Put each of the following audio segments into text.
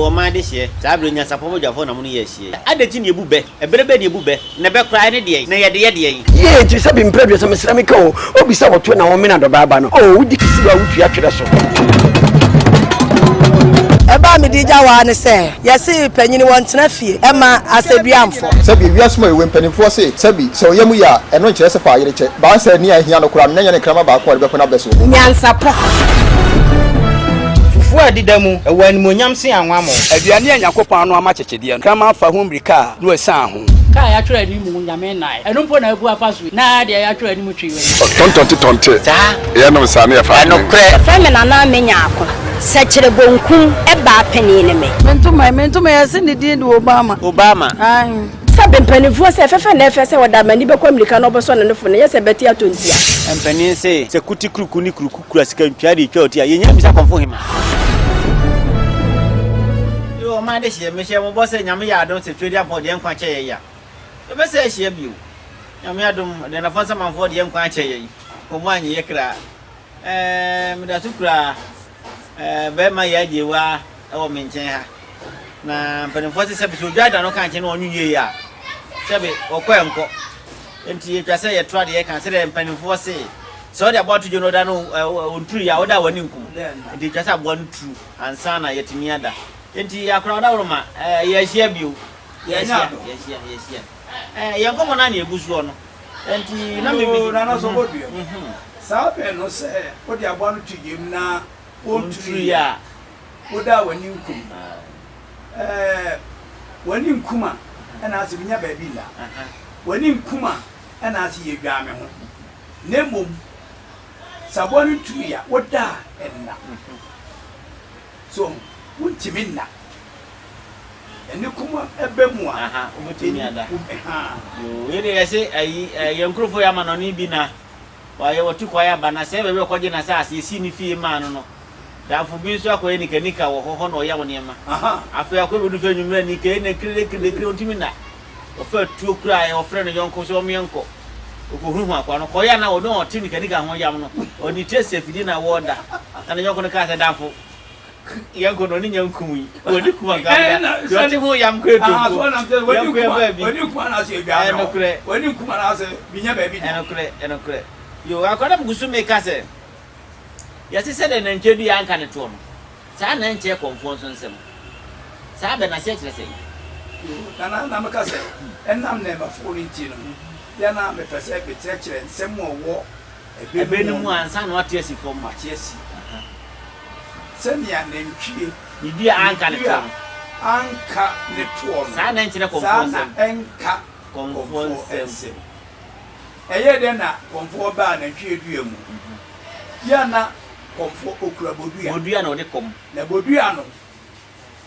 Yoo ɔman adehyeɛ, saa berɛ yi nyansapɔ badwafoɔ na mo ne yɛ ahyia yi. Adɛn nti na yɛbu bɛ? Ɛberɛ bɛn na yɛbu bɛ? Na bɛ koraa ɛne deɛn? Na yɛde yɛ deɛn? Yie nti sɛbi mprɛ aduasa mesrɛ meka o obi sɛ wɔto na wɔmene adɔbaa aba no o wodi kisiwa a wotua twerɛ so. Ɛbɛ a mede gya wo ara ne sɛ, yɛse panyini wɔntena fie mma asɛdua mfɔ. Sɛbi, wiase mu awiei mpanimfoɔ se, sɛbi, sɛ ɔyam ye a, ɛno nkyerɛ sɛ fa ayere kyɛ. Baa sɛ nea ahia no koraa no, na ɛnyɛ ne kraman baako a ɔde bɛko n'abɛ so. Nyansapɔ. Fufuo a ɛdeda mu, ɛwɔ animuonyam sen anwammɔ. Aduane a Nyankopɔn ano ama kyekyedeɛ no, kraman fa ho mmirika a, na wasian ho. Kaa a yɛatwerɛ anim Nyame nnae, ɛno mpo na abu afa so yi, na deɛ yɛatwerɛ anim twi w'ani. Tɔntɔnte tɔnte yɛnom saa ne yɛfa adwene. Wɔfrɛ me Nana Amenyako. Sɛkyerɛ bonkum baa panin ne me. Me ntoma yi, me ntoma yi, yɛse ne din de Obama. Obama. Ae. Sɛbe mpanimfoɔ sɛ fɛfɛ na ɛfɛ sɛ wɔde amani bɛkɔ mmirika na ɔbɛsɔ ne nofo no, nyɛ sɛ bɛte atɔ ntia. Mpanin se, sɛ kuti kuruku ne kuruku kura sika ntwea de retwa oti a, yɛnnya mmisa kɔmfo hema. Yoo ɔman adehyeɛ, mehyɛ mo bɔ sɛ Nyame yɛ adom sɛ Tweduampɔn de yɛn nkwa kyɛ yɛn a, yɛbɛsan ahyia bio. Nyame adom, Aduanafoɔ Nsamanfoɔ de yɛn nkwa akyɛ yɛn, wɔn annye yɛ kra. Ɛɛ, meda so kura ɛɛ bɛrima yi agyewa wɔ me nkyɛn ha. Na mpanimfoɔ se sɛbe sɛ odwa da no ka nkyɛn na ɔnwe yie a, sɛbe ɔkɔ ɛnkɔ. Nti etwa sɛ yɛto adeɛ ka sɛdeɛ mpanimfoɔ se sɛ ɔde aboa to dwa na ɔda no ɔnturu yɛ a ɔda a w'ani nkum. Nti etwa sɛ aboa no turu ansa na yɛatumi ada. Nti akora ɔdaworoma ɛɛ yɛahyia bio. Yɛahyia, yɛahyia, yɛahyia. Ɛɛ yɛn nkɔmmɔ no ara na yɛgu soɔ no. Nti na me. Yoo, Nana Sɔbɔdua. Saa bɛ no sɛ wode aboa no to gyam na ɔnturu a, woda a w'ani nkum. Ɛɛ, w'ani nkum a, ɛna ase menya baabi nna. W'ani nkum a, ɛna ase yɛdwaa me ho. Na mmom, sɛ aboa no nturu a, woda a ɛnna. So wontumi nna. Ɛne kum ɛbɛ mu a, wobɛtumi ada. Wei deɛ yɛse ayi yɛn nkurɔfoɔ yɛ amanɔne bi na Wayɛ watu kwae aba na sɛɛ baabi a ɔkɔgye n'asase esii ne fie maa no no, damfo bi nso akɔyɛ nikanika wɔ hɔ, hɔ na ɔyaw nneɛma. Afei akɔ bedu fɛ anwummere a nika yi na kirekire ontumi nna. Ɔfa tuo kura a ɔfrɛ ne yɔnko sɛ ɔmmea nkɔ. Okohuhu akoa no kɔe a na ɔne ɔte nikanika ho yam no, ɔde ne ti asi afidie na wɔreda. Na ne yɔnko no kaa sɛ, Damfo, Yɛnkɔ no ɔne nya nkum yi wɔde kum anka da deɛ ɔte ho yam kɔ etu nko yɛnkɔ yɛ baabi ɛnokorɛ ɛnokorɛ ɛnokorɛ yo akɔda mu gusu meka sɛ yɛse sɛ deɛ nantwie dua anka ne toɔ no saa na ɛnkyɛ kɔmfoɔ nso nsɛm saa bɛ n'aseɛ kyerɛ sɛ Nana na meka sɛ ɛnam nɛɛmafoɔ no nti no yɛ na mepɛ sɛ mekyerɛkyerɛ nsɛm a ɔwɔ ɛbɛ no mu ansa na wate asi fam. Wate asi. Sɛnea nantwie. Ne dua anka ne toɔ no. Anka ne toɔ no. Saa na ɛnkyerɛ kɔmfoɔ nsam. Saa na ɛnka kɔmfoɔ nsam. Ɛyɛɛ dɛn na kɔmfoɔ baa nantwie dua mu? Yɛ a na kɔmfoɔ ɔkura bodua. Bodua na ɔde kɔm. Na bodua no,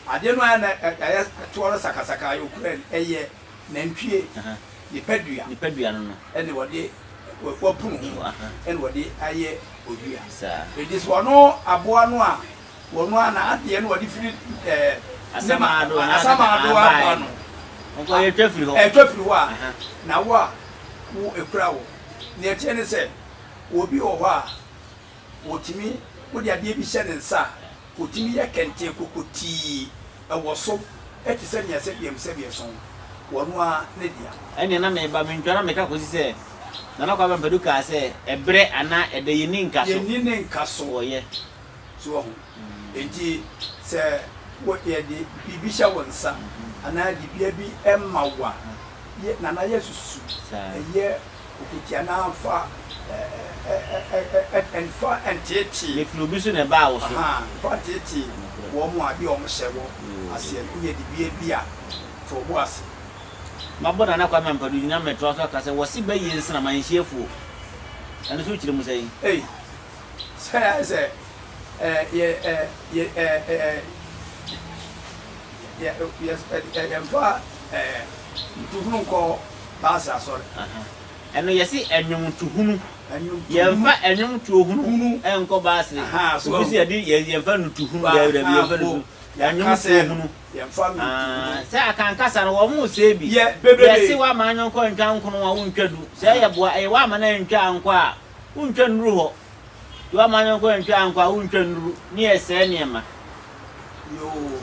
adeɛ no a na ɛyɛ toɔ no sakasaka a ɔkura no, ɛyɛ nantwie ne padua. Ne padua no no. Ɛna wɔde wɔapono ho ɛna wɔde ayɛ odua. Enti sɛ ɔno aboa no a wɔn a n'adeɛ no wɔde firi ɛɛ ne ma asamado aba no ɛtwa firi hɔ ɛtwa firi hɔ a na wo a wo ekura wo. Nea ɛteɛ ne sɛ obi wɔ hɔ a wɔtumi wode adeɛ bi hyɛ ne nsa a Otumi yɛ kɛntɛn kokotii, ɛwɔ so te sɛ nea sɛbeɛmsɛbeɛ so, wɔ ɔno ara ne dea. Ɛnneɛ na meba, mentwa na meka kɔsi sɛ Nana Kwame Ampadu kaa sɛ, ɛberɛ anaa ɛda yɛnni nka so. Yɛnni ne nka so. Wɔyɛ. So wahu? Enti sɛ wo, yɛde biribi hyɛ wo nsa anaa dibea bi ma wo a, yɛ, Nana yɛsusu, ɛyɛ. Okotia na nfa nfa nteetee. Mefiri obi so na ɛbaa wo so. Ahaa, nfa nteetee wɔn a adeɛ a wɔhyɛ wɔ aseɛ no. Woyɛ dibea bi a, to wo bo ase. Mabɔ Nana Kwame Ampadu din na metoa so aka sɛ wɔse bɛyɛ nsram anhyia afuo. Ɛno nso wokyerɛ mu sɛn? Ei, sɛ ayɛ sɛ ɛ yɛ ɛ yɛ ɛ ɛ yɛ yɛ ɛ yɛmfa ɛ ntuhunu nkɔ. Baasɛ asɔre. Ɛno yɛse ɛnwomtohunu. Yɛnfa ɛnwomtoɔhunu nkɔ baasere. Obi se yɛde yɛnfa nnutuhunu daabi daabi yɛnfa nnutuhunu. Ɛnwomtoɔhunu. Sɛ Akan kasa no wɔn sɛɛ bi. Yɛse w'ama anyɔnko antwa nkono a wontwa du. Sɛ ɛyɛ boa ɛyɛ w'ama no antwa ankɔ a wontwa nnuru hɔ. W'ama anyɔnko antwa ankɔ a wontwa nnuru ne yɛsɛɛ nneɛma.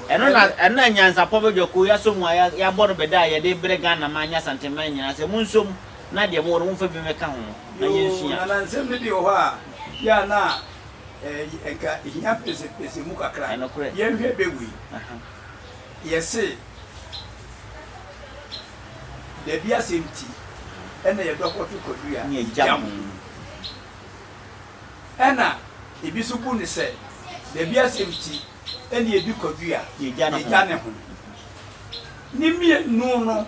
Ɛno na ɛno na nyansapɔ badwakuo yɛasɔ mu a yɛabɔ no bɛda a yɛde rebrɛ Ghana man ne Asanteman nyinaa sɛ monsɔ mu na deɛ mowɔ no momfa bi mmɛka ho na Yoo, yɛnsua. Nana nsɛm no bi wɔ hɔ a, yɛ a na nka ɛhia pɛsɛpɛsɛmu kakra. Ɛnokorɛ. Yɛnhwɛ bɛ wei. Yɛse dabi asɛm nti ɛna yɛdɔ kɔto kwadu a Ne yɛgya yɛgya mo. mo. Ɛna ebi nso bu no sɛ dabi asɛm nti ɛna yɛdi kwadu a yɛgya ne ho. Ne mmienu no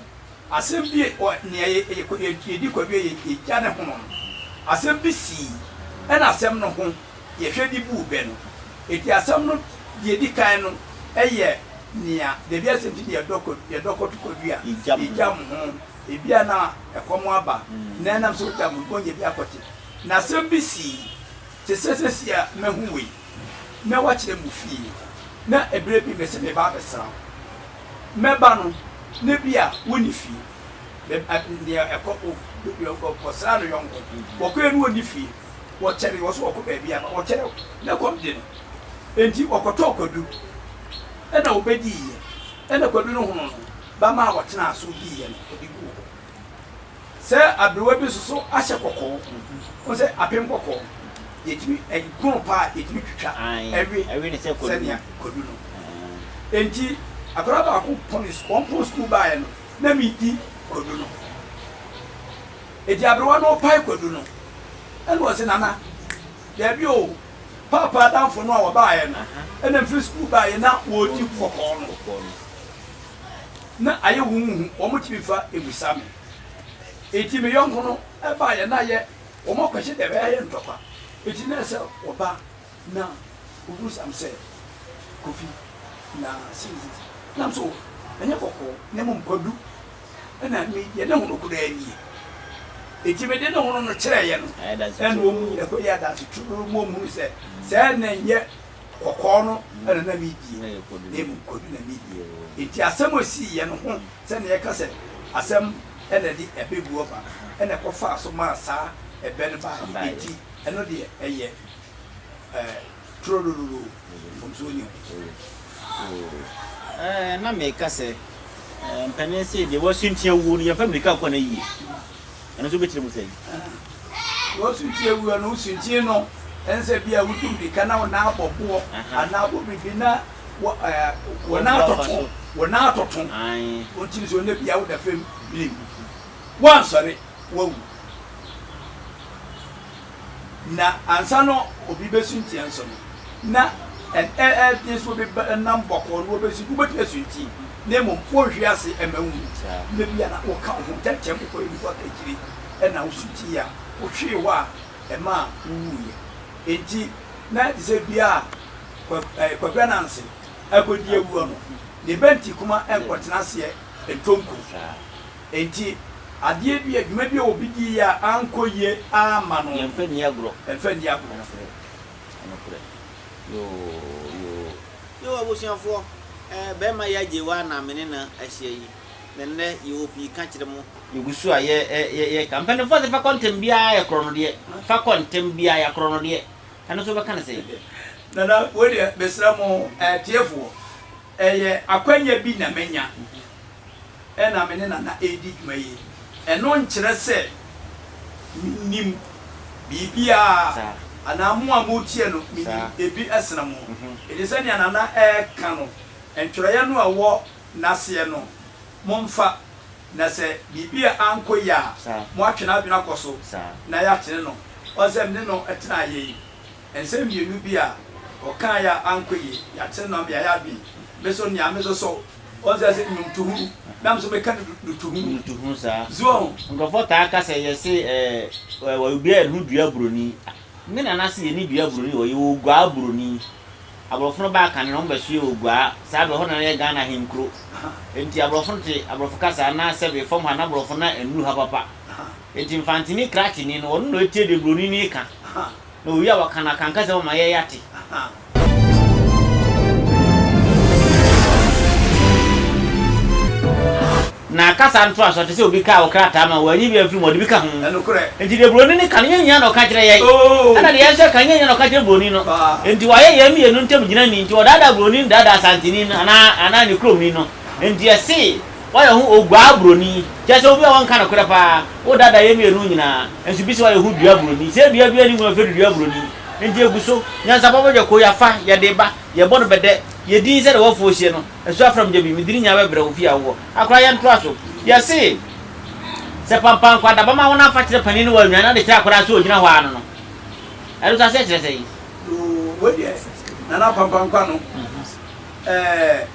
asɛm bi nea yɛdi kwadu a yɛgya ne ho no, asɛm bi sii ɛna asɛm no ho yɛhwɛ de buu bɛ no. Enti asɛm no deɛ ɛdi kan no yɛ nea dabi asɛm nti na yɛdɔ kɔto kwadu a yɛgya mo ho. Ebia na ɛkɔm aba na ɛnam sɛ wogya mo no wɔanya bi akɔte. Na asɛm bi sii, te sɛ seesei a mahu wo yi, na woakyerɛ mo fie, na ɛberɛ bi mese mereba abɛsra wo. Mɛba no, na ebia wonni fie. Nea ɛkɔ, ɔkɔsraa ne yɔnko. Wɔkɔeɛ no ɔnni fie. Wɔkyɛree, ɔse ɔkɔ baabi aba, wɔkyɛree, na kɔm de no. Enti ɔkɔtɔɔ kwadu, ɛna ɔbɛdiiɛ. Ɛna kwadu no hono no, bamma a wɔtenaa so diiɛ no, ɔde guu hɔ. Sɛ aberewa bi nso so ahyɛ kɔkɔɔ, wohu sɛ apem kɔkɔɔ, yɛtumi, ɛgono paa a, yɛtumi twitwa ɛwe sɛnea kwadu no. Enti akwadaa baako pɔn, wɔn pɔn sukuu baeɛ no, na medi kwadu no. Enti aberewa no repae kwadu no, ɛna ɔse, Nana, daabi o, paapa adamfo no a wɔbaeɛ no, ɛna mfiri sukuu baeɛ na wɔredi kɔkɔɔ no. Na ayɛ huhuhu, wɔtumi fa mmisa me. Enti me yɔnko no baeɛ na ayɛ wɔn akɔhyɛ dɛ ayɛ ntɔkwa. Enti na ɛsɛ wɔba na wɔbisa me sɛ, Kofi, na sei ne sei. Na me so, ɛnyɛ kɔkɔɔ, na mmom kwadu na me deɛ ne hono koraa nie. Enti mede ne hono no kyerɛeɛ no, ɛna wɔn nyinaa kɔyɛɛ adanse turodoo ma wɔhunu sɛ sɛɛ na ɛnyɛ kɔkɔɔ no na na meredie, na mmom kwadu na meredie. Enti asɛm a ɛsiiɛ no ho sɛdeɛ yɛka sɛ asɛm na ɛde ɛbɛ guo ba no, ɛna ɛkɔfaa so maa saa ɛbɛ no baeɛ. Enti ɛno deɛ ɛyɛ turodododoo, mfomsoɔ nni ho. Na meka sɛ, Mpanin se deɛ wasunti awuo no, yɛmfa mmirika nkɔ n'ayie. Ɛno nso wobɛkyerɛ mu sɛn? Deɛ wasunti awuo no, wosunti no, ɛne sɛ bi a wotu mmirika na wo nan abɔ boɔ anaa abɔ biribi na wo nan atɔto, wo nan atɔto. Wontumi sɛ ɔnɛ bi a woda fam birim, woansɔre, woawu. Na ansa na obi besunti nso no, na ɛyɛ den sɛ obi bɛnam bɔkɔɔ na obesunti. Wobetumi asunti, na mmom wonhwe ase mma nwu. Na ebia na woka wo ho ntɛmntɛm kɔ ebi kɔ akyiri na wusuntii a, wohwee hɔ a ɛmaa wuwuiɛ. Enti na ɛte sɛ dua a Kwaku Ananse akodi awuo no, ne ba ntikuma nkɔtena aseɛ ntɔ nko. Enti, adeɛ bi a, dwuma bi a obi diiɛ a ankɔ yie amma no no, Yɛmfa nni agorɔ. mfa nni agorɔ. Ɛnokorɛ, ɛnokorɛ. Yoo, yoo. Yoo abusuafoɔ, ɛɛ bɛɛma yi agye wa na me ne no ahyia yi, na nnɛ yɛwɔ pii ka kyerɛ mo. Yɛgu so a yɛ ɛ yɛ yɛka. Mpanimfoɔ se fa kɔ ntɛm biara yɛ korɔ no deɛ, fa kɔ ntɛm biara yɛ akorɔ no deɛ. Ɛno nso wobɛka no sɛn? Nana, wei deɛ mesrɛ mo atiefoɔ, ɛyɛ akwanya bi na manya. na me ne Nana redi dwuma yi, ɛno nkyerɛ sɛ menim biribiara anaa mo a moretie no menim ebi sene mo. Enti sɛnea Nana reka no, ntwerɛeɛ no a ɛwɔ n'aseɛ no, momfa, na sɛ biribi a ankɔ yie a, moatwe n'adwene akɔ so na yɛatene no. Ɔn sɛ me ne no tenaeɛ yi, nsɛm mmienu bi a ɔkaeɛ a ankɔ yie, yɛatene no ama yɛayɛ adwene. Me nso, nea mesosɔ Wɔn sɛ sɛ nnwomtohunu, na me nso meka no dutohunu. Dutohunu saa. So wahu? Nkurɔfoɔ taa ka sɛ yɛse ɛɛ obiara yɛ ne ho dua buroni. Me nana se yɛnni dua buroni wɔ hɔ, yɛwɔ oguaa buroni. Aborɔfo no baa kane no wɔn bɛsoɛ oguaa, saa berɛ hɔ na na ɛyɛ Ghana ahenkuro. Enti aborɔfo no te aborɔfo kasa na sɛbe fam ha na aborɔfo no nnuru ha papa. Enti Mfanteni krakyeni no ɔno na ɔtie deɛ buroni no reka. Na owie a waka no akankasa mu ama yɛate. Na kasa ntoasoɔ te sɛ obi kaa wo krataa ma wanyi bi amfiri mu, ɔde bi ka ho. Enti deɛ buroni no ka no, nyɛ nyinaa na ɔka kyerɛ yɛn. Ɛna deɛ yɛn nso yɛka no, nyɛ nyinaa na ɔka kyerɛ buroni no. Enti wayɛ yɛn mmienu ntam gyinani, enti ɔdaadaa buroni no daadaa Asanteni no anaa anaa ne kuromni no. Enti yɛse wayɛ ho oguaa buroni, kyerɛ sɛ obi a ɔnka nokorɛ paa. Wodaadaa yɛn mmienu nyinaa. Nso bi se wayɛ ho dua buroni. Sɛ dua biara nni mu a wɔfrɛ no dua buroni. Enti egu so. Nyansapɔ bɛdwa yɛafa, yɛde ba, yɛbɔ no bɛdɛ, yɛdin sɛdeɛ w'afuo hyeɛ no. Nsu afram gya bi, mede ne nyinaa bɛbrɛ wo fie a wowɔ. Akora yɛntoa so. Yɛse, sɛ pampankwa da bɛma wo na afa kyerɛ panin no wɔ anwan na de kyerɛ akwadaa sɛ ogyina hɔ ara no no, ɛno nso aseɛ kyerɛ sɛn? Yoo, wei deɛ Nana Pampankwa no, ɛɛ,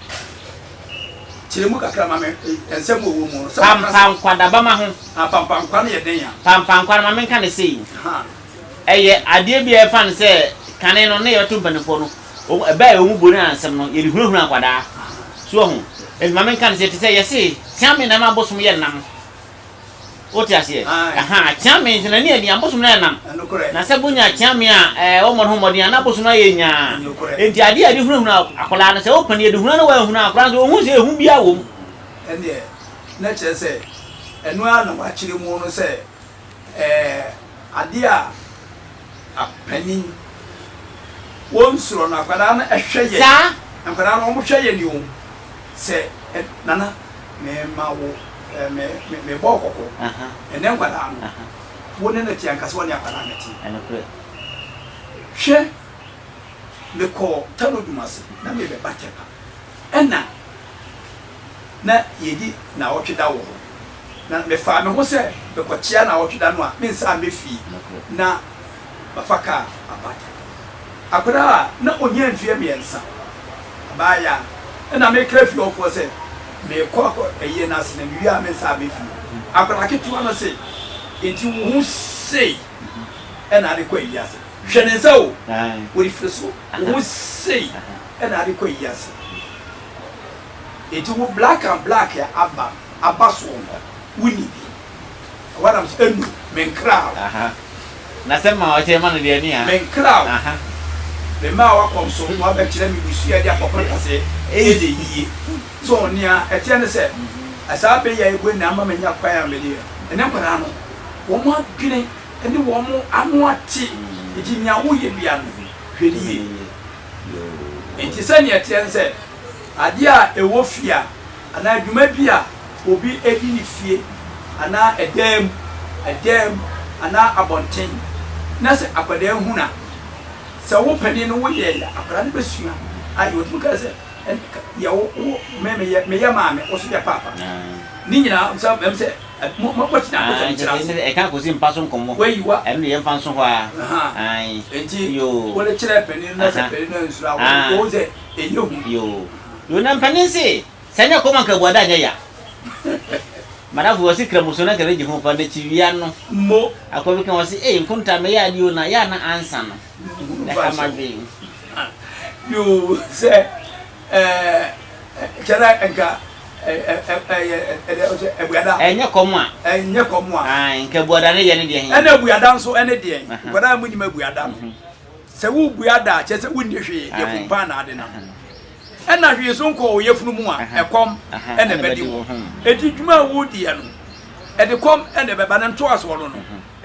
kyerɛ mu kakra ma me, nsɛm a ɛwɔ mu no. Sɛ wɔka sɛ. Pampankwa da bɛma ho. Ah, pampankwa no yɛ dɛn a? Pampankwa no, ma menka no sei. Ha. Ɛyɛ adeɛ bi a yɛfa no sɛ kane no na yɛbɛto mpanimfoɔ no, wɔn, ɛbɛ a ɛwɔ mu bone ansɛm no, yɛde hunahuna akwadaa. So wahu? Enti ma menka no sɛ, te sɛ yɛse, Kyeame na ɛma abosom yɛ nnam. Wote aseɛ? Aha, Kyeame nso n'ani yɛ den, abosom no yɛ nnam. Na sɛ bonya Kyeame a, ɛɛ, wɔmmɔ ne ho mmɔden a, na abosom no ayɛ nyaa. Enti adeɛ a yɛde hunahuna akwadaa no, sɛ wopɛ no, yɛde huna no wanhunu a, akwadaa no nso, ɔnhu sɛ ehu biara wɔ mu. Ɛnneɛ, na kyerɛ sɛ, ɛno ara na wɔakyerɛ mu no sɛ, Ɛɛ adeɛ a apanin wɔn suro no akwadaa no hwɛ yɛn. Saa. Nkwadaa no wɔn hwɛ yɛn o. Sɛ ɛ nana me ma wo ɛ me me me bɔ wo kɔkɔ. Ɛnɛ nkwadaa no wo ne no te ankasa wo ne akwadaa no te. Ɛnokorɛ. Hwɛ me kɔɔ Tano Dumase na me bɛ ba Tɛpa ɛna. na yɛdi naawɔtwe da wɔ hɔ. Na mefaa me ho sɛ mekɔkyea naawɔtwe da no a, mensan mmɛ fie na mafa kaa aba. Akwadaa a na ɔnnya mfeɛ mmiɛnsa, abaayaa, ɛna mekra fie hɔfoɔ sɛ merekɔ akɔ ayie no ase na mewie a mensan mmɛ fie. Akwadaa ketewa no se, Enti wo ho sei na ade kɔ ayie ase? Hwɛ ne nsa o, wɔde firi so, wo ho sei na ade kɔ ayie ase. Enti wo black and black a aba aba soɔ no wo nni bi. Ɛhɔ ara na me sɛ Enu, me nkra wo. Aha. Na sɛ ma ɔkyerɛ ma no deɛ ni ha. Me nkra wo. Aha. Me maa w'akɔm so na wabɛkyerɛ me busua de akɔpem kase ɛnyɛ yie. So nea ɛteɛ ne sɛ saa bɛ yi a yɛbɔ yi na ama manya kwan a mede yɛ. Ɛnɛ nkwadaa no wɔn adwene ne wɔn ano ate nti nea woyɛ biara no hwɛ no yie. Enti sɛnea ɛteɛ ne sɛ, adeɛ a ɛwɔ fie a, anaa dwuma bi a obi di ne fie anaa ɛdan mu, ɛdan mu anaa abɔnten, na sɛ akwadaa hunu a, sɛ wo panin no woyɛeɛ a, akwadaa no bɛsua ayɛ. Ɔtumi ka sɛ, yɛ wo, wo, me, meyɛ, meyɛ maame, wo nso yɛ paapa. Ne nyinaa, sɛ, ɛm sɛ, mo, mo, mote n'akɔtɔ no kyerɛ ase. Ɛka kɔsi mpa so nkɔmmɔ. Wayi wa. Ɛno deɛ yɛmfa nso hɔ ara. Ae. Enti, Yoo. wode kyerɛ panin no na sɛ panin no ansuro a, wɔhu sɛ ɛnyɛ hu. Yoo. Yoo, na mpanin se, sɛ ɛnyɛ kɔm anka abuada nyɛ ya. Madamfo bi ɔse kramoso na nka n'agye ho pa, n'akyi wia no. Mo. Akoa bi ka ɔse, ei nkontaa mɛyɛ adeɛ o na yɛ a na ansa no. Ɛha m'adwene. Yoo, sɛ ɛɛ kyerɛ nka ɛyɛ abuada. Ɛnyɛ kɔm a. Ɛnyɛ kɔm a. Ae, nka abuada ne yɛ ne deɛ he. Ɛna abuada nso ɛne deɛn? Nkwadaa a monim abuada no. Sɛ wobua da a, kyerɛ sɛ wonni hwee, yafunu na ade nam. Ɛna hwee so nkɔɔ wo yafunu mu a, ɛkɔm ɛna ɛbɛde wo. Enti dwuma a wodiɛ no, ɛde kɔm ɛna ɛbɛba na ntoasoɔ no no.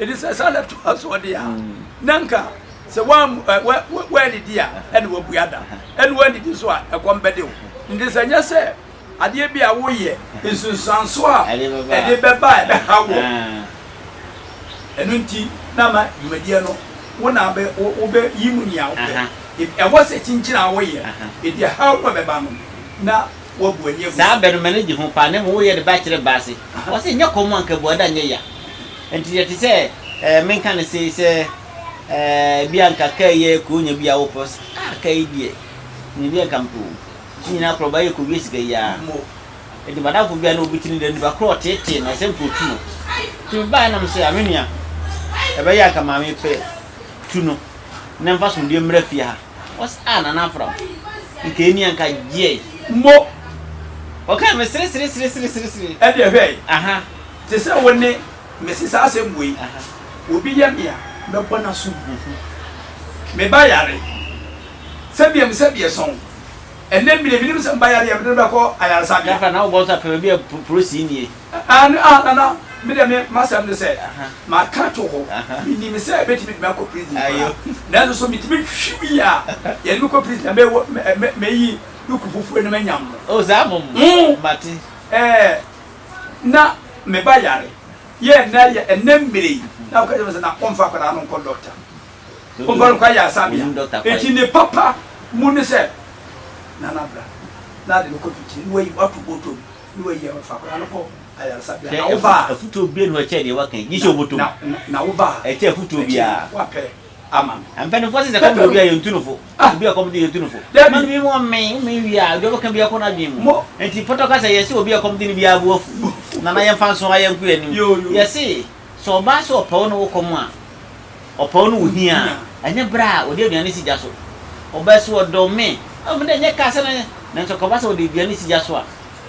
Enti sɛ saa na ɛtoa soɔ deɛ a, na nka sɛ woannidi a, ɛne woabua da. Ɛne woannidi nso a, ɛkɔm bɛde wo. Nti sɛ nyɛ sɛ adeɛ bi a woyɛ, nsunsuansoɔ a ɛde bɛba a ɛbɛha wo. Ɛno nti na ama dwumadie no, wo na wobɛyi mu nea wopɛ. Ɛwɔ sɛ kyinkyin a woyɛ, ɛdi haw no a ɛbɛba no, na woabu ani agu so. Saa bɛ no, m'ani gye ho paa, na mmom woyɛ de ba kyerɛ ba ase. Wɔse nyɛ kɔm a anka abuada nyɛ ya. Nti yɛte sɛ eh, menka no sei sɛ eh, bi a nka kaa yi yɛ kuro nya bi a wopɛ sɛ ah kaa yi deɛ nya bi a nka mpɛ o. Ne nyinaa korɔ ba yɛ kɔwie sika yi ara. Nti madamfo bi a na obi ti ne deɛ nipa korɔ ɔteetee no ɛsɛ nka otu no. Nti mebaeɛ na mesɛ ah me nua ɛbɛyɛ a nka maame pɛ tu no na mfa somdeɛ mmra fie ha. Ɔse ah Nana Afram nka ɛni a nka gyeɛ. Mo. Ɔkaa me sere sere sere sere sere sere. Ɛdeɛ hwɛ. Aha. Te sɛ wo ne me se saa asɛm wei, obi yɛ me a, mɛbɔ n'asom. Me ba yare, sɛdeɛ me sɛdeɛ sɔn. Ɛnnɛ mmerɛ menim sɛ mba yareɛ a mede no bɛkɔ ayaresabea. Gafa na wobɔ nso a pɛ baabi a polisi nnie. Aane ah Nana me deɛ me m'asɛm ne sɛ maka to hɔ menim sɛ ɛbɛtumi de me akɔ prison koraa nanso so metumi hwi wie a yɛde me kɔ prison a mɛ mɛyi duku fufuo no manyam no. Oh saa mom mate. Ɛɛ na me ba yare yɛ ɛnɛ yɛ ɛnɛ mmerɛ yi na woka kyerɛ me sɛ na wɔmfa akwadaa no nkɔ doctor. Ɔmfa no kɔ ayaresabea. Enti ne papa mu ne sɛ, Nana bra na de no kɔ kitchen na wayi wato bɔtɔ mu na wayi ama fa akwadaa no kɔ ayaresabea na wo ba a. Afutuo bia ni hɔ ɛkyɛ deɛ waka yi gye sɛ ɔbɔtɔ mu. Na wo ba a. Ɛkyɛ afutuo biara. Wapɛ ama me. Mpanimfoɔ se sɛ kɔm de obi a yɛntu no fo. Obi a kɔm de yɛntu no fo. Ma no bi mu ɔmmee, wommee wie a deɛ ɔbɛka biara kɔ n'adwene mu. Enti pɔtɔ kasa yɛse obi a kɔm de no biara bo afu. Nana yɛmfa nso ha yɛnkɔ yɛn anim. Yɛse sɛ ɔbaa sɛ ɔpɛ wo ne wo kɔm a. Ɔpɛ wo ne wo hia a, ɛnyɛ berɛ a ɔde aduane si gya so. Ɔbaa si ɔdɔ me, oh me deɛ nyɛ kaa sɛ na, nanso ɛkɔba sɛ ɔde aduane si gya so a,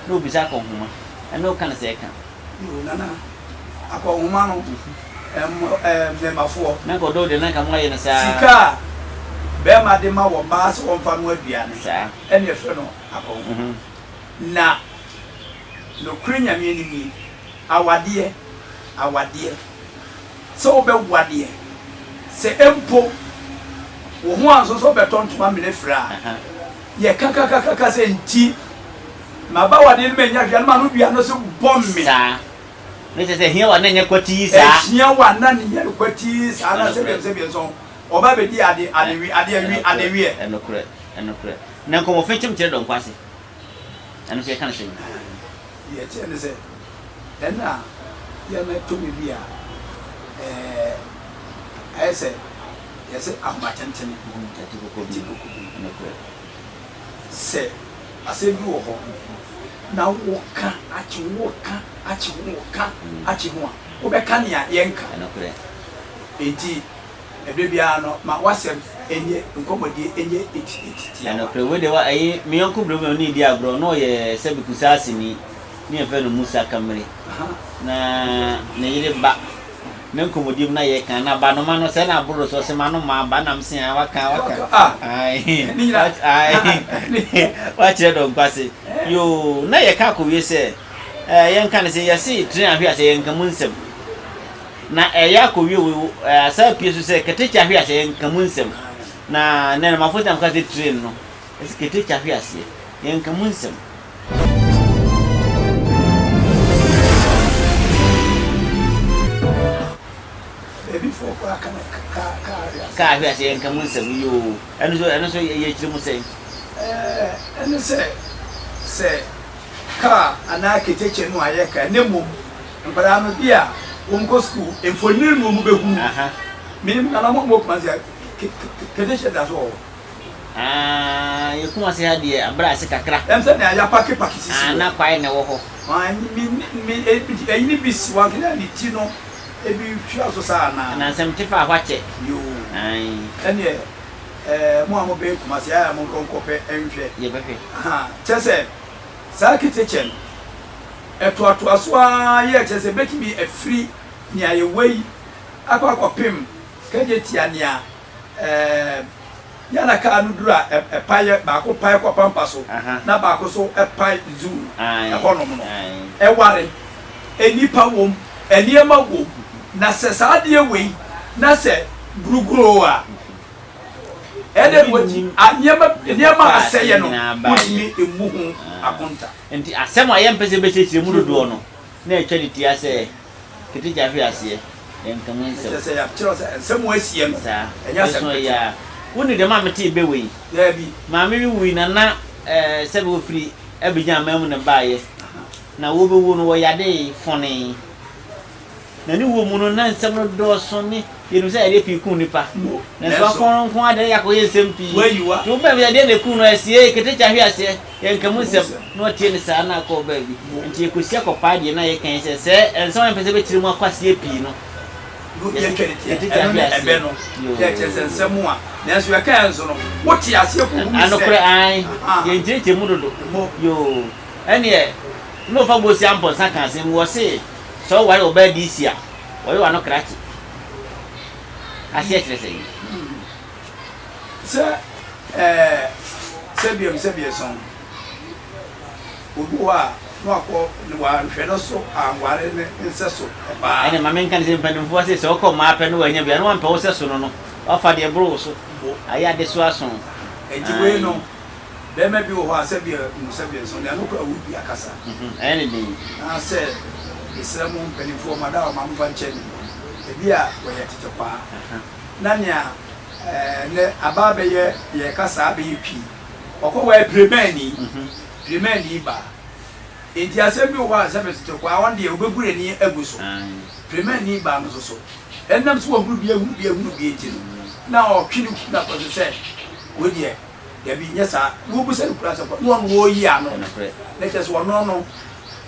na ɔbisa akɔnhoma. Ɛno woka no sɛ ɛka. Yoo Nana, akɔnhoma no, ɛmmɔ ɛɛ mmɛmafoɔ. Na nka ɔdɔ wo deɛ na nka moayɛ no saa. Sika a bɛɛma de ma wɔ mmaa sɛ wɔmfa noa aduane, ɛna yɛfrɛ no akɔnhoma. Na nokorɛ Nyame anim nie, awadeɛ, awadeɛ. Sɛ wobɛwoa deɛ, sɛ mpo wo ho anso sɛ wobɛtɔ ntoma mene frɛ a, yɛ kakakakaka sɛ nti maba wadeɛ no mannya hwee a na m'ano dua no so bɔ me. Saa. Na kyerɛ sɛ ɛhia wo a na ɛnyɛ kwatii saa. Ɛhia wo a na ɛnyɛ no kwatii saa na sɛdeɛ sɛdeɛ nso ɔba bɛdi ade ade we adeɛ we ade weɛ. Ɛnokorɛ, ɛnokorɛ. Na nkɔmmɔfenkyem kyerɛ dɔnkɔ ase. Ɛno nso yɛka no sɛn? Deɛ ɛteɛ ne sɛ, ɛna yɛn ɛtɔ mmɛ bi a, ɛɛ, ayɛ sɛ yɛse ahoma tentene Ɛte koko bi. Ɛte koko bi. Nokorɛ. Sɛ asɛm bi wɔ hɔ na woka akye ho, woka akye ho, woka akye ho a, wobɛka nea yɛnka. Nokorɛ. Enti Ɛberɛ biara no, ma w'asɛm nyɛ nkɔmmɔdie nyɛ tiawa. Ɛnokorɛ, wei deɛ wa ɛyi, me yɔnko berɛ bi a ɔne redi agorɔ, na ɔyɛ sɛbi Kusaaseni, ne yɛfrɛ no Musa Kamire, na ne yere ba, ne nkɔmmɔdie mu na yɛka, na banoma no, sɛ na aboro so, ɔse manoma aba, na mese ae, waka, waka, ae, ae, wakyerɛ dɔ nkwase, yoo, na yɛka akɔwie sɛ, ɛɛ, yɛnka no sɛ, yɛse tene ahwe ase, yɛnka mu nsɛm. Na ɛyɛ akɔwie wɔ asan apue so sɛ ketekye ahwe aseɛ, yɛnka mu nsɛm. Na Nɛnɛmafo ntam ka sɛ train no, ɛsɛ ketekye ahwe aseɛ, yɛnka mu nsɛm. Baabifoɔ koraa ka no kaa kaa ahwe aseɛ. Kaa ahwe aseɛ, yɛnka mu nsɛm, yoo. Ɛno nso, ɛno nso yɛkyerɛ mu sɛn? Ɛɛ, ɛne sɛ, sɛ kaa anaa ketekye no a yɛka, na mmom Nkwadaa no bi a wɔn kɔ sukuu mfonini na wɔn bɛ hunu. Menim nana mo a mo wɔ Kumasi ha ketehyɛ da so wɔ hɔ. Aah yɛ Kumasi ha deɛ abrɛ ase kakra. Ɛm sɛ nea yapake pake sisi hɔ. Aah na kwae na ɛwɔ hɔ. Aah me me ɛyi no bi si hɔ anka na ne ti no ebi tua so saa anaa. Na nsɛm te fa hɔ akyɛ. Yoo Ae. Ɛneɛ ɛɛ mo a mo bɛn Kumasi ayɛ a mo nkɔ nkɔ pɛ nhwɛ. Yɛbɛhwɛ. Ahaa kyerɛ sɛ saa ketekyɛ no. Ɛtoatoa so ara yɛ kyerɛ sɛ ebetumi afiri nea yɛwɔ yi akɔ akɔpem kagye tia nea ɛɛ yɛ na kaa no duru a ɛpae baako pae kɔ pampa so na baako so pae zoo ɛhɔnom no. Ɛware, nnipa wom, nneɛma wom, na sɛ saa adeɛ wei na sɛ guruguroo a, ɛnna nneɛma nneɛma a asɛeɛ no wontumi mmu ho akonta. Enti asɛm a yɛmpɛ sɛ yɛbɛkyerɛkyerɛ mu dodoɔ no, na ɛtwa ne tia sɛ ketekye ahwe aseɛ, yɛnka mu nsɛm. Kyerɛ sɛ yɛakyerɛw sɛ nsɛm a asiɛ no, Saa. ɛnyɛ asɛm Ɛso ketewa. yɛ a. Wonim deɛ maa metee bɛ wei? Daabi. Maame bi wui na na ɛɛ sɛbe wɔfiri Abidjan aman mu na ɛbaeɛ. Na wɔrebɛwuo no, wɔyadee, fɔnee. Na ne wuo mu no, na nsɛm no dɔɔso ne yɛnim sɛ yadeɛ pii kum nnipa. Nanso akɔn no nko ara deɛ na yɛakɔyɛ nsɛm pii. Nti wobɛn bi yadeɛ na ɛkum no, ɛsiee, ketekye ahwe aseɛ, yɛnka mu nsɛm. Na watie no saa na akɔ baabi. Nti yɛkɔsi akɔpaa deɛ na yɛka yi sɛ, sɛ nsɛm a yɛmpɛ sɛ yɛbɛkyerɛ mu akɔ aseɛ pii no, yɛsi ketekye ahwe aseɛ. Yoo. Anokorɛ, aane, yɛnkyerɛkyerɛ mu dodo. Yoo. Ɛnneɛ, na ɔfa Bosia mpɔnsa ka asɛm bi, wɔse, Sɛ woware ɔbaa DC a, wɔyɛ w'ano krakye. Aseɛ kyerɛ sɛn? Sɛ ɛɛ, Sɛbiam sɛbiason, obi wɔ hɔ a na wakɔ na wanhwɛ no so anware ne nsɛso baa. Ɛne ma menka no sɛ mpanimfoɔ se sɛ wokɔ mmaa pɛ na wannya bi a na wampɛ wo sɛso no no, wafa deɛ ɛboro wo so, ayɛ adesoa aso. Enti wei no, bɛrima bi wɔ hɔ a sɛbiam sɛbiason, deɛ ano koraa wodua kasa. Ɛyɛ ne den. Na sɛ mesrɛ mo mpanimfoɔ mada mo momfa nkyɛ me, ebi a wɔyɛ tetekwaa na nea Ɛnnɛ aba abɛyɛ yɛn kasa abɛyɛ twi. Ɔkɔ hɔ a piremanni, piremanni baa. Enti asɛm bi wɔ hɔ a sɛ metete hɔ a ɔno deɛ ɔbɛbu n'ani agu so. Piremanni baa no nso so, ɛnam sɛ wahunu bi ahunu bi ahunu bi nti no, na ɔtwe ne kunu akɔ so sɛ wei deɛ dabi nyɛ saa. Na wɔbisa no kura sɛ kɔ na ɔno ɔreyi ano. Na kyerɛ sɛ ɔno no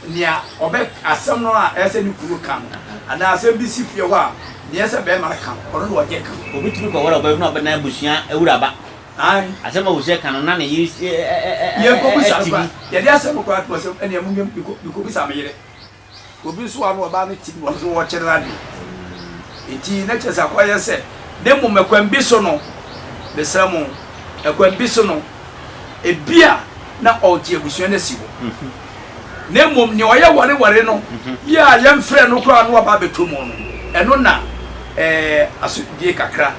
nea ɔbɛ asɛm no a ɛsɛ sɛ ne kunu ka no anaa asɛm bi si fie hɔ a nea ɛsɛ sɛ bɛrima no ka no, ɔno na ɔgye ka. Obi tumi kɔware ɔbaa bi na ɔbɛdan abusua awuraba. Asɛm a abusua ka no na ne yere Yɛnkɔbisa no te bi. koraa. Yɛde asɛm no koraa to hɔ sɛ ɛnea monyɛ mekɔbisa me yere. Obi nso a na ɔbaa no te mu ɔno nso wɔkyere no adwene. Enti na kyerɛ sɛ akɔyɛ sɛ, na mmom ɛkwan bi so no, mesrɛ mo, ɛkwan bi so no, ebia na ɔregye abusua no asi hɔ. Na mmom nea ɔyɛ wareware no, yɛ a yɛmfrɛ no koraa na waba abɛtɔ mu no, ɛno na ɛɛ asodie kakra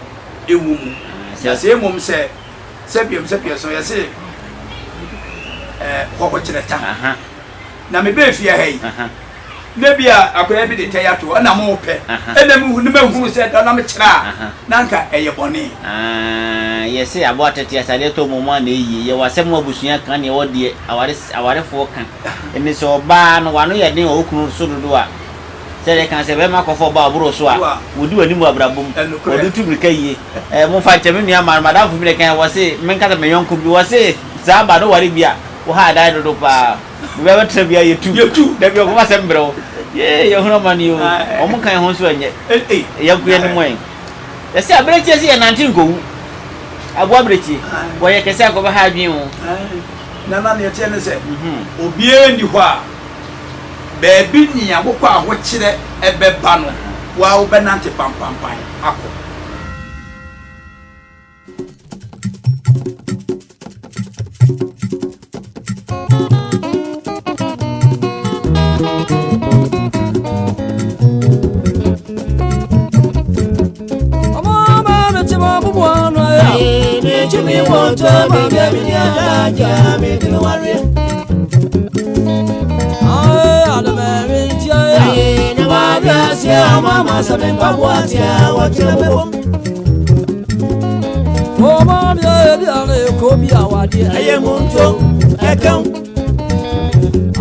ɛwɔ mu. Na sɛ mmom sɛ sɛbiam sɛbiam so yɛse ɛɛ hɔhokyerɛ ta. Na mebɛɛ fie ha yi, na bi a akwadaa bi de tɛe ato hɔ, ɛna mopɛ, ɛna mehu na mahunu sɛ da na mekyerɛ a, na anka ɛyɛ bɔne. Yɛse aboa tete asadeɛ tɔ mmom a na ɛyie. Yɛwɔ asɛm wɔ abusua ka ne ɛwɔ deɛ aware awarefoɔ ka. Ɛne sɛ ɔbaa no w'ano yɛ den wɔ wo kunu so dodo a, sɛdeɛ yɛka sɛ bɛrima kɔfa ɔbaa a ɔboro wo so a, wɔdi w'anim wɔ abrabɔ mu, wɔde wo tu mirika yie. Ɛɛ momfa nkyɛ me nua maa no, m'adamfo bi na ɛkaeɛ, wɔse menka sɛ me yɔnko bi, wɔse saa ba no ware bi a, Wo ha adan dodo paa. Baabi a bɛtena biara yɛtu. Yɛtu. Da bi ɔkɔfa asɛm brɛ wo. Yee yɛhunu amane o. Wɔn nka yɛn ho nso ɛnyɛ. Yɛnko yɛn anim ɛ. Yɛse abirekyie se yɛnante nkɔwu. Aboa abirekyie. Wɔyɛ kɛse a kɔbɛha adwene o. Nana nea ɛteɛ ne sɛ obiara nni hɔ a baabi nea wokɔ ahokyerɛ bɛba no wo ara wobɛnante pampampan akɔ. Ɛyɛ mu nto ɛkɛw.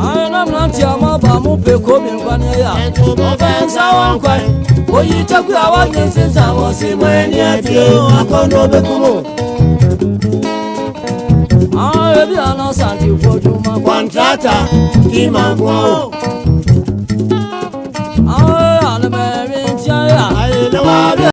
Ayɛ mmeranteɛ a moaba mo pɛ kobi nkwane yɛ a mɔfɛ nsa wɔn kwan oyi taku a wɔnye nsensan wɔ se mo ani atie akɔnnɔ bɛku mo. Ayɛ bi ana sante fo dwuma kwantrata ti ma nkoa o.